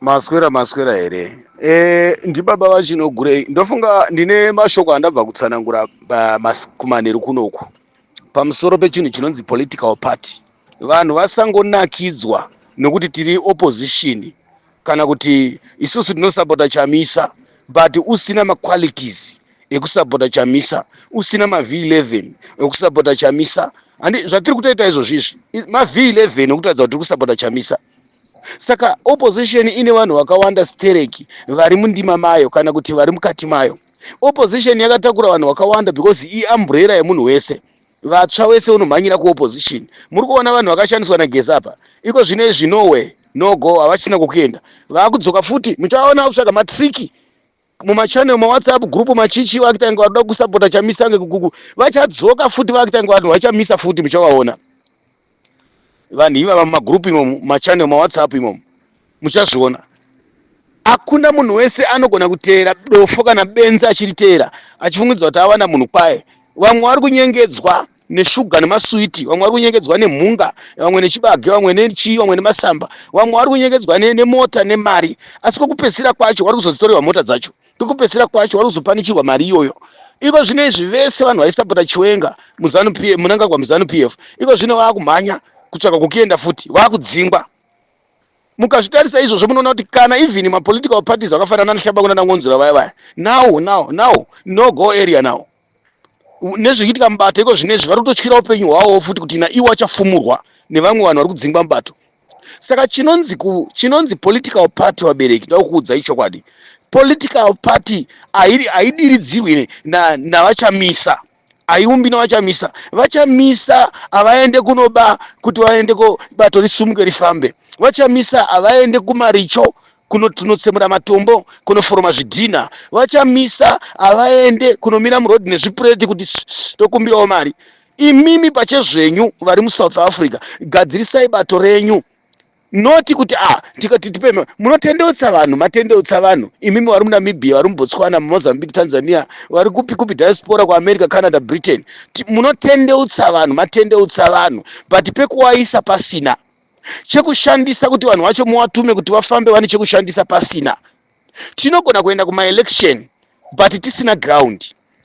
Maswera maswera here? Ndibaba vaChinogurei. Ndofunga ndine mashoko andabva kutsanangura kumanheru kunoku pamusoro pechinhu chinonzi political party. Vanhu vasangonakidzwa nokuti tiri opposition kana kuti isusu tinosapota Chamisa, but usina maqualities ekusapota Chamisa, usina maV11 ekusapota Chamisa. Handi zvatiri kutoita izvozvi izvi maV11 ekutaridza kuti tiri kusapota Chamisa. Saka opposition ine vanhu vakawanda stereki vari mundima mayo kana kuti vari mukati mayo. Opposition yakatakura vanhu vakawanda because iumbrella yemunhu wese. Vatsva wese unomhanyira kuopposition. Muri kuona vanhu vakashandiswa naGeza apa iko zvino izvi, nowhere no go, havachina kokuenda, vaakudzoka futi. Muchaona kutsvaga matricks mumachannel, mawhatsapp group, machichi, vakutanga vadoda kusapota Chamisa ngekukuku, vachadzoka futi, vakutanga vanhu vachamisa futi. Muchavaona vanhu ivava mumagroup imomo, mumachannel, mawhatsapp imomo, muchazviona. Hakuna munhu wese anogona kuteera dofo kana benzi achiriteera achifungidza kuti awana munhu kwaye. Vamwe vari kunyengedzwa neshuga nemaswiti, vamwe vari kunyengedzwa nemhunga, vamwe nechibage, vamwe nechii, vamwe nemasamba, vamwe vari kunyengedzwa nemota nemari. Asi kwokupedzisira kwacho vari kuzodzitorerwa mota dzacho, kwokupedzisira kwacho vari kuzopanichirwa mari iyoyo. Iko zvino izvi vese vanhu vaisapota Chiwenga muZANU PF, Mnangagwa muZANU PF, iko zvino vaakumhanya kutsvaka kokuenda futi, vaakudzingwa. Mukazvitarisa izvozvo munoona kuti kana even mapolitical parties akafanana naHlabanguna naNgonzura vaya vaya, now now now no go area now. Nezvikuitika mubato iko zvinezvi, vari kutotyira upenyu hwavowo futi kuti naiwo achafumurwa nevamwe vanhu vari kudzingwa mubato. Saka chinonzi political party, vabereki, ndoda kukuudzai chokwadi, political party haidiridzirwi navaChamisa, haiumbi navaChamisa. VaChamisa havaende kunoba kuti vaende ko bato risumuke rifambe. VaChamisa havaende kumaricho kunotsemura matombo, kunoforoma zvidhina. VaChamisa havaende kunomira murodhi nezvipureti kuti tokumbirawo mari. Imimi pachezvenyu vari muSouth Africa, gadzirisai bato renyu, noti kuti a tikati tipe munotendeutsa vanhu, matendeutsa vanhu. Imimi vari muNamibia, vari muBotswana, muMozambique, Tanzania, vari kupi kupi, diaspora kuAmerica, Canada, Britain, munotendeutsa vanhu, matendeutsa vanhu, but pekuwaisa pasina, chekushandisa kuti vanhu vacho muwatume kuti vafambe vane chekushandisa pasina. Tinogona kuenda kumaelection but tisina ground.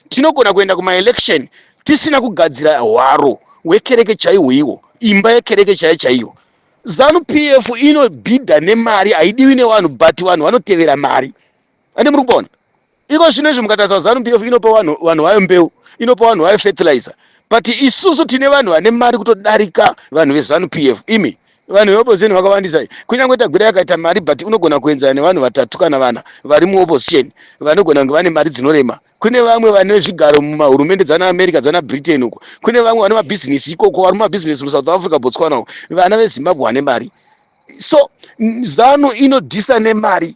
Tinogona kuenda kumaelection tisina kugadzira hwaro hwekereke chaihwoihwo, imba yekereke chaiyo chaiyo. ZANU PF inobhidha nemari, haidiwi nevanhu, but vanhu vanotevera mari. Ande muri kupaona iko zvino izvi, mukatarisa ZANU PF inopa vanhu vayo mbeu, inopa vanhu vayo fertilizer, but isusu tine vanhu vane mari kutodarika vanhu veZANU PF. Imi vanhu veopposition vakawandisa, kunyange Tagwira yakaita mari, but unogona kuenzana nevanhu vatatu kana vana vari muopposition vanogona kunge vane mari dzinorema. Kune vamwe vane zvigaro mumahurumende dzana America, dzana Britain uko, kune vamwe vane mabhizinesi ikoko, vari mumabhizinesi muSouth Africa, Botswana uko, vana veZimbabwe vane mari. So ZANU inodhisa nemari.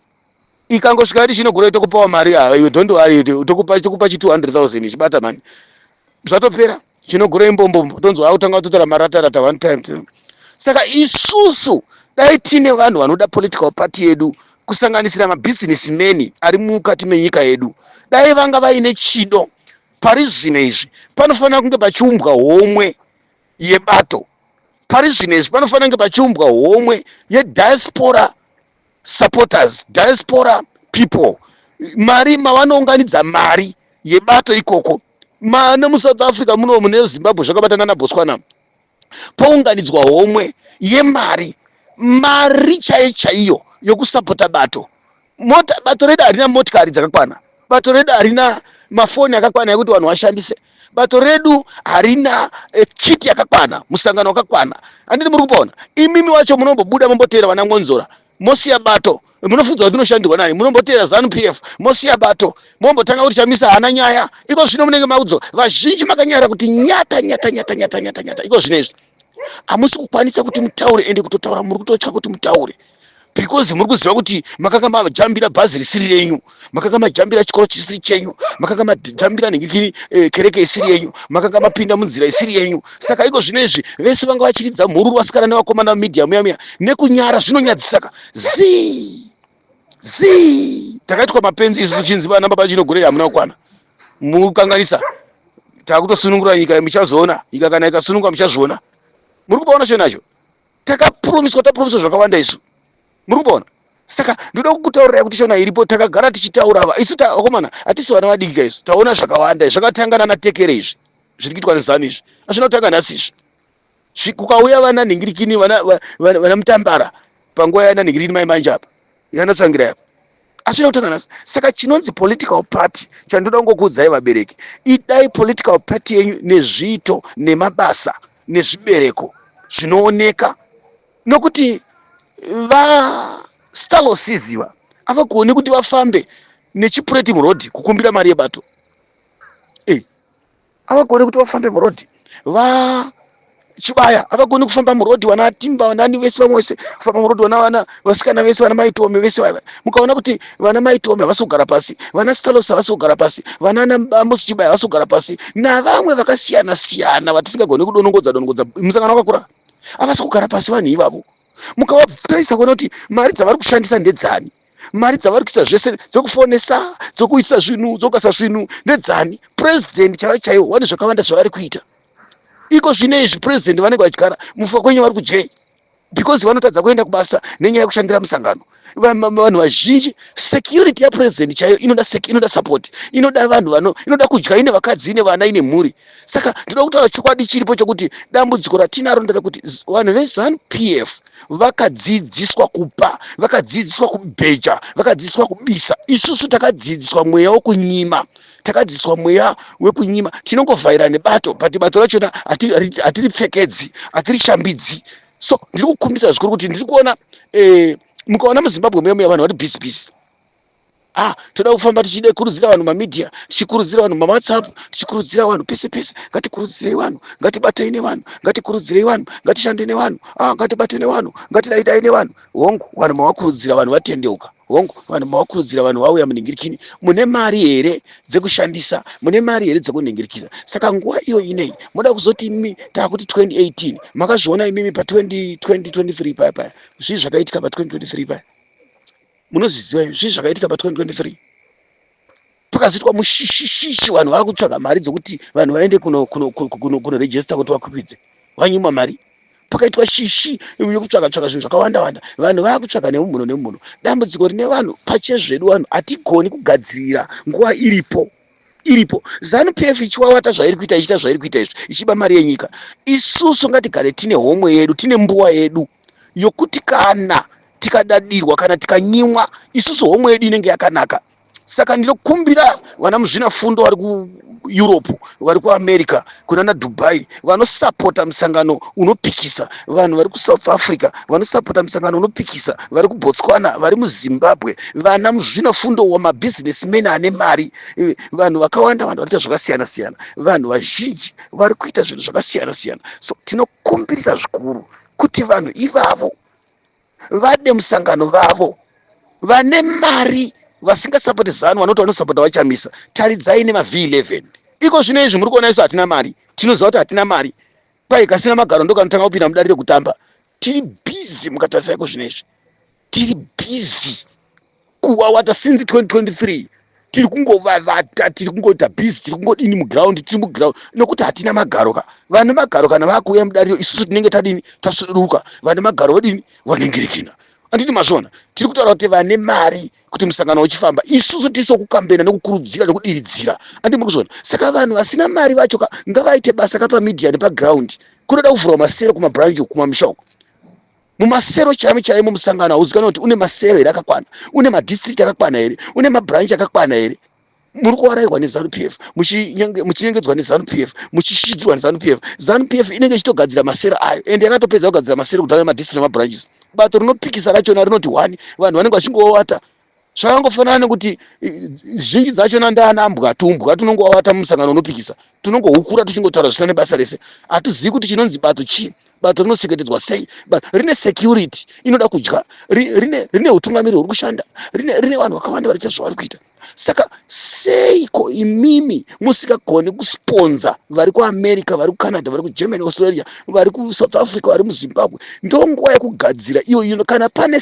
Ikangosvika iti chinogona tokupawo mari, iwe don't worry, tokupa chi 200 000 ichibata mani, zvatopera. Chinogura imbombo, tonzwa akutanga kutotora maratarata one time. Saka isusu dai tine vanhu vanoda political party yedu, kusanganisira mabusinessmen ari mukati menyika yedu, dai vanga vaine chido. Pari zvino izvi panofanira kunge pachiumbwa homwe yebato. Pari zvino izvi panofanira kunge pachiumbwa homwe yediaspora supporters, diaspora people, mari mavanounganidza mari yebato ikoko. Mane muSouth Africa muno, mune Zimbabwe zvakabatana naBotswana, pounganidzwa homwe yemari, mari chaiyo chaiyo yokusapota bato. Mota, bato redu harina motikari dzakakwana, bato redu harina mafoni akakwana ekuti vanhu vashandise, bato redu harina kiti yakakwana, musangano wakakwana. Handiti muri kupaona? Imimi wacho munombobuda momboteera vana Ngonzora, mosiya bato, munofunza kuti inoshandirwa nani. Munomboteera ZANU PF, mosiya bato, mombotanga kuti Chamisa haana nyaya. Iko zvino munenge maudzo vazhinji makanyara kuti nyata nyata nyata nyata nyata nyata. Iko zvino izvi hamusi kukwanisa kuti mutaure, ende kutotaura muri kutotya kuti mutaure, because muri kuziva kuti makanga majambira bhazi risiri renyu, makanga majambira chikoro chisiri chenyu, makanga majambira nhingikiri kereke isiri yenyu, makanga mapinda munzira isiri yenyu. Saka iko zvino izvi vese vanga vachiridza mhururu, vasikana nevakomana mumedia muya muya, nekunyara zvinonyadzisaka. Zii zii, takaitwa mapenzi isusu, chinzi vana baba Chinogurei hamuna kukwana, mukanganisa, takutosunungura nyika. Muchazoona nyika kana ikasunungwa, muchazviona. Muri kupaona cho nacho, takapromiswa, tapromiswa zvakawanda isu. Muri kupaona? Saka ndoda kukutaurirai kuti shona iripo, takagara tichitaura ava isu vakomana, hatisi vana vadiki ka isu, taona zvakawanda. Zvakatanga nana Tekere izvi, zviri kuitwa neZANU izvi hazvina kutanga nhasi izvi. Kukauya vana nhingirikini, vana Mutambara panguva yana nhingirikini mai manje apa yana Tsvangirai apa, hazvina kutanga nhasi. Saka chinonzi political party, chandoda kungokuudzai vabereki, idai political party yenyu nezviito nemabasa nezvibereko zvinooneka, nokuti vaStalo Siziva havagoni kuti vafambe nechipureti murodhi kukumbira mari yebato. Havagoni kuti vafambe murodhi. VaChibaya havagoni kufamba murodhi, vana Timba, vanani vese, vamwe vese kufamba murodhi, vana vana vasikana vese, vana Maitome vese vaya. Mukaona kuti vana Maitome havasi kugara pasi, vana Stalos havasi kugara pasi, vana Amos Chibaya havasi kugara pasi, navamwe vakasiyana siyana vatisingagoni kudonongodza donongodza, musangano wakakura, havasi kugara pasi vanhu ivavo. Mukavatarisa kuona kuti mari dzavari kushandisa ndedzani, mari dzavari kuisa zvese, dzekufonesa, dzokuisa zvinhu, dzokugasa zvinhu, ndedzani? Purezidendi chaivo chaivo vane zvakawanda zvavari kuita iko zvino izvi. Purezidendi vanenge vachidyara mufa kwenyu, vari kudyei? Because vanotadza kuenda kubasa nenyaya yekushandira musangano. Vanhu vazhinji, security yapurezidendi chaiyo inoda support, inoda vanhu vano, inoda kudya, ine vakadzi, ine vana, ine mhuri. Saka ndinoda kutaura chokwadi chiripo chokuti dambudziko ratinaro nderekuti vanhu veZANU PF vakadzidziswa kupa, vakadzidziswa kubheja, vakadzidziswa kubisa. Isusu takadzidziswa mweya wekunyima, takadzidziswa mweya wekunyima. Tinongovhaira nebato, but bato rachona hatiripfekedzi, hatirishambidzi. So ndiri kukumbisa zvikuru kuti ndiri kuona mukaona muZimbabwe muya muya vanhu vari busy busy. Ah, toda kufamba tichide kurudzira vanhu mamedia, tichikurudzira vanhu mawhatsApp, tichikurudzira vanhu pese pese. Ngatikurudzirei vanhu, ngatibatei nevanhu, ngatikurudzirei vanhu, ngatishande nevanhu. Ah, ngatibate nevanhu, ngatidaidai nevanhu. Hongu, vanhu mavakurudzira, vanhu vatendeuka. Hongu, vanhu mavakurudzira, vanhu vauya munhingirikini. Mune mari here dzekushandisa? Mune mari here dzekunhingirikisa? Saka nguva iyo inei muda kuzoti imi taakuti 2018, makazviona imimi pa2023 paya paya, zvii zvakaitika pa2023 paya? Munozviziva zvii zvakaitika pa2023? Pakazoitwa mushishishishi, vanhu vava kutsvaga mari dzokuti vanhu vaende kunorejista kuti vakwikwidze, vanyimwa mari. Pakaitwa shishi yekutsvaga tsvaga zvinhu zvakawanda wanda, vanhu vava kutsvaga nemumhuno nemumhuno. Dambudziko rine vanhu pachezvedu, vanhu hatigoni kugadzirira nguva iripo iripo. ZANU PF ichiwawata zvairi kuita, ichiita zvairi kuita izvi, ichiba mari yenyika, isusu ngatigare tine homwe yedu, tine mbuwa yedu yokuti kana tikadadirwa, kana tikanyimwa, isusu homwe yedu inenge yakanaka. Saka ndinokumbira vana muzvinafundo vari kuEurope, vari kuAmerica, kunana Dubai, vanosapota musangano unopikisa, vanhu vari kuSouth Africa vanosapota musangano unopikisa, vari kuBotswana, vari muZimbabwe, vana muzvinafundo wamabusinessmen ane mari, vanhu vakawanda, vanhu varikuita zvakasiyana siyana, vanhu vazhinji vari kuita zvinhu zvakasiyana siyana. So tinokumbirisa zvikuru kuti vanhu ivavo vade musangano vavo. Vane mari vasingasapoti ZANU, vanoti vanosapota vaChamisa, taridzai nemaV11 iko zvino izvi. Muri kuona isu hatina mari, tinoziva kuti hatina mari. Kwai kasina magaro ndokanotanga kupinda mudare rekutamba. Tiri busy, mukatarisa iko zvino izvi tiri busy kuwawata since 2023. Tiri kungovavata, tiri kungoita busy, tiri kungodini muground, tiri muground nokuti hatina magaro ka. Vane magaro kana vakuuya mudariro, isusu tinenge tadini? Tasuduruka. Vane magaro vodini? Vaningirikina. Anditi mazviona? Tiri kutaura kuti vane mari, kuti musangano uchifamba, isusu tiso kukambena nekukurudzira nekudiridzira. Andi muri kuzviona? Saka vanhu vasina mari vacho ka ngavaite basa ka pamedia nepaground. Kunoda kuvhurwa masero kumabranch, kumamisha uko, mumasero chaimo chaimo. Musangano hauzikanwa kuti une masero here akakwana, une madistrict akakwana here, une mabranch akakwana here. Muri kuwarairwa neZANU PF, muchinyengedzwa neZANU PF, muchishidzirwa neZANU PF. ZANU PF inenge ichitogadzira masero ayo, ende yakatopedza kugadzira masero kudhara, nemadistrict nemabranches. Bato rinopikisa rachona rinoti one, vanhu vanenge vachingowata. Zvakangofanana nekuti zhinji dzachona ndaanambwa, tumbwa tunongowata mumusangano unopikisa, tunongohukura, tuchingotaura zvisina nebasa rese. Hatizivi kuti chinonzi bato chii, bato rinochengetedzwa sei, rine security inoda kudya, rine utungamiri huri kushanda, rine vanhu vakawanda variita zvavari kuita. Saka seiko imimi musingagoni kusponza vari kuAmerica, vari kuCanada, vari kuGermany, Australia, vari kuSouth Africa, vari muZimbabwe? Ndonguva yekugadzira iyo ino. Kana pane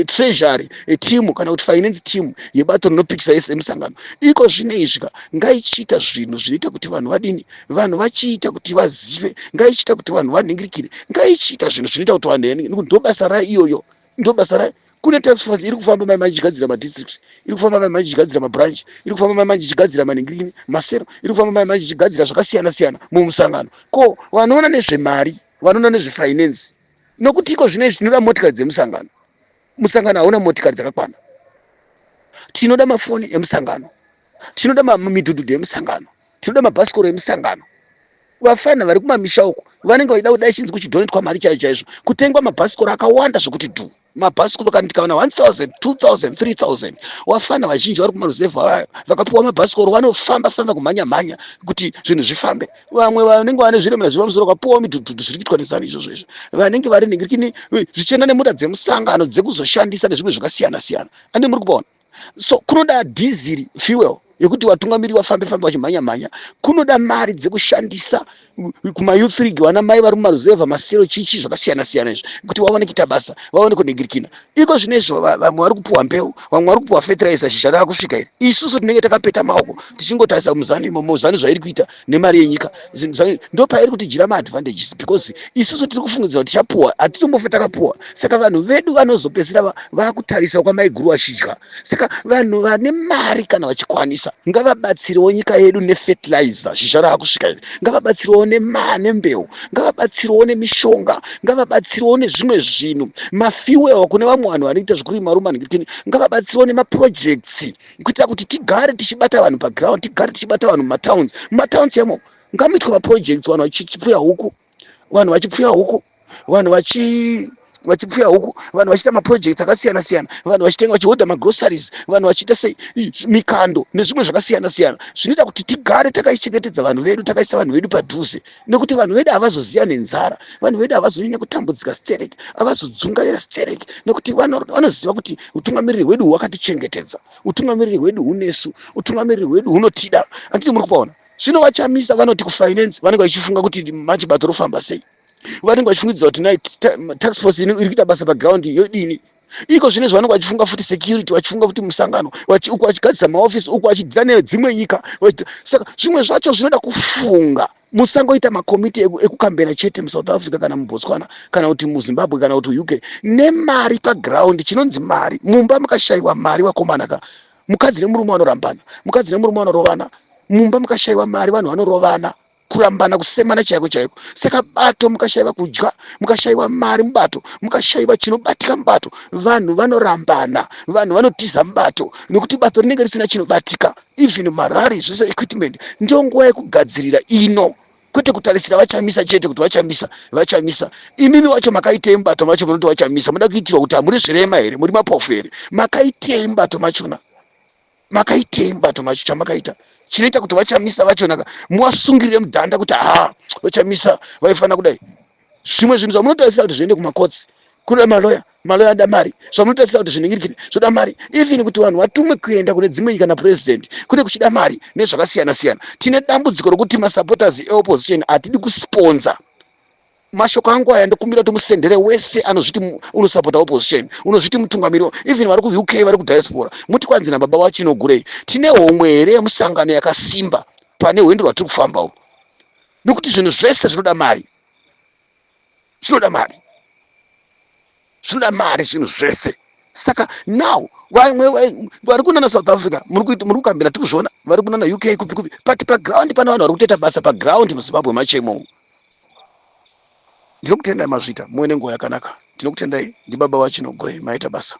treasury team kana kuti finance team yebato rinopikisa yese emusangano iko zvino izvi ka, ngaichiita zvinhu zvinoita kuti vanhu vadini, vanhu vachiita kuti vazive, ngaichiita kuti vanhu vanhingirikire, ngaichiita zvinhu zvinoita kuti vanhu, ndo basa rayo iyoyo, ndo basa rayo. Kune task force iri kufamba mai manje ichigadzira madistrict, iri kufamba mai manje ichigadzira mabranch, iri kufamba mai manje ichigadzira manhingirini masero, iri kufamba mai manje ichigadzira zvakasiyana siyana mumusangano. Ko vanoona nezvemari, vanoona nezvefinance, nokuti iko zvino izvi tinoda motikari dzemusangano. Musangano hauna motikari dzakakwana. Tinoda mafoni emusangano, tinoda midhudhudhu yemusangano, tinoda mabhasikoro emusangano. Vafana vari kumamisha uku vanenge vachida kudai chinzi kuchidonetwa mari chaizvo chaizvo, kutengwa mabhasikoro akawanda zvekuti dhu. Mabhasikoro kana tikawana 1000, 2000, 3000, wafana vazhinji vari kumaruzevha vayo vakapiwa mabhasikoro vanofamba famba kumhanya mhanya kuti zvinhu zvifambe. Vamwe vanenge vane zviremera zviri pamusoro vakapiwawo midhudhudhu, zviri kuitwa nezanu izvozvo izvo. Vanenge vari ningirikini zvichienda nemota dzemusangano dzekuzoshandisa nezvimwe zvakasiyana siyana. Andi muri kupaona? So kunoda dhiziri, fuel yekuti vatungamiriri vafambe fambe vachimhanya mhanya. Kunoda mari dzekushandisa kumayouth league, vana mai vari mumaruzevha, masero, chichi zvakasiyana siyana izvi, kuti vaone kuita basa, vaone kunhingirikina. Iko zvino izvo vamwe vari kupuwa mbeu, vamwe vari kupuwa fertilizer, zhizha rava kusvika iri. Isusu tinenge takapeta maoko tichingotarisa muzanu imomo, zanu zvairi kuita nemari yenyika ndopairi kutijira maadvantages, because isusu tiri kufungidzira kuti tichapuwa, hatitombofe takapuwa. Saka vanhu vedu vanozopedzisira vakutarisa kwamaiguru vachidya. Saka vanhu vane mari kana vachikwanisa ngavabatsirewo nyika yedu nefertilizer, zhizha rava kusvika iri. Ngavabatsirewo nembeu, ngavabatsirewo nemishonga, ngavabatsirewo nezvimwe zvinhu, mafuel kune vamwe vanhu vanoita zvekurima ruma, ngavabatsirewo nemaprojects kuitira kuti tigare tichibata vanhu paground, tigare tichibata vanhu mumatowns. Mumatowns emo ngamuitwe maprojects, vanhu vachipfuya huku, vanhu vachipfuya huku, vanhu vachipfuya huku, vanhu vachiita maprojects akasiyana siyana, vanhu vachitenga, vachihodha magroceries, vanhu vachiita sei mikando nezvimwe zvakasiyana siyana zvinoita kuti tigare takaichengetedza vanhu vedu, takaisa vanhu vedu padhuze, nekuti vanhu vedu havazoziya nenzara, vanhu vedu havazonyanya kutambudzika stereki, havazodzungaira stereki, nekuti vanoziva kuti utungamiriri hwedu hwakatichengetedza, utungamiriri hwedu hunesu, utungamiriri hwedu hunotida. Handiti muri kupaona? Zvino vachamisa vanoti kufinance vanenge vachifunga kuti manje bato rofamba sei, vanenge vachifungidzira kuti nai task force iri kuita basa paground yodini. Iko zvino izvi vanenge vachifunga futi security, vachifunga futi musangano, uku vachigadzisa maofisi, uku vachidzidza nedzimwe nyika. Saka zvimwe zvacho zvinoda kufunga. Musangoita makomiti ekukambena chete muSouth Africa kana muBotswana kana kuti muZimbabwe kana kuti UK nemari paground. Chinonzi mari, mumba mukashayiwa mari, vakomana ka, mukadzi nemurume vanorambana, mukadzi nemurume vanorovana. Mumba mukashayiwa mari, vanhu vanorovana, kurambana, kusemana chaiko chaiko. Saka bato mukashayiwa kudya, mukashayiwa mari mubato, mukashayiwa chinobatika mubato, vanhu vanorambana, vanhu vanotiza mubato, nekuti bato rinenge risina chinobatika, even marari zvese, equipment. Ndio nguva yekugadzirira ino, kwete kutarisira vachamisa chete kuti vachamisa, vachamisa. Imimi wacho makaitei mubato macho? Munoti vachamisa, muda kuitirwa kuti hamuri zvirema here? Muri mapofu here? Makaitei mubato machona? Makaitei mubato macho chamakaita chinoita kuti vachamisa vachona muwasungirire mudhanda kuti ha, vachamisa vaifanira kudai? Zvimwe zvinhu zvamunotarisira kuti zviende kumakotsi kunoda maloya, maloya anoda mari. Zvamunotarisira kuti zviningirikire zvoda mari. Even kuti vanhu vatumwe kuenda kune dzimwe nyika napurezidendi kune kuchida mari nezvakasiyana siyana. Tine dambudziko rokuti masupporters eopposition hatidi kusponza. Mashoko angu aya ndokumbira kuti musendere wese anozviti unosapota opposition, unozviti mutungamiri, even vari kuUK, vari kudiaspora, muti kwanzi nababa waChinogurei, tine homwe here yemusangano yakasimba pane hwendo rwatiri kufamba umu? Nokuti zvinhu zvese zvinoda mari, zvinoda mari, zvinoda mari zvinhu zvese. Saka now vamwe vari kunana South Africa muri kukambira, tiri kuzviona, vari kunana UK, kupi kupi, but paground pane vanhu vari kutoita basa paground muZimbabwe machemo. Ndinokutendai, mazvita, muve nenguva yakanaka. Ndinokutendai, ndibaba vaChinogurei, maita basa.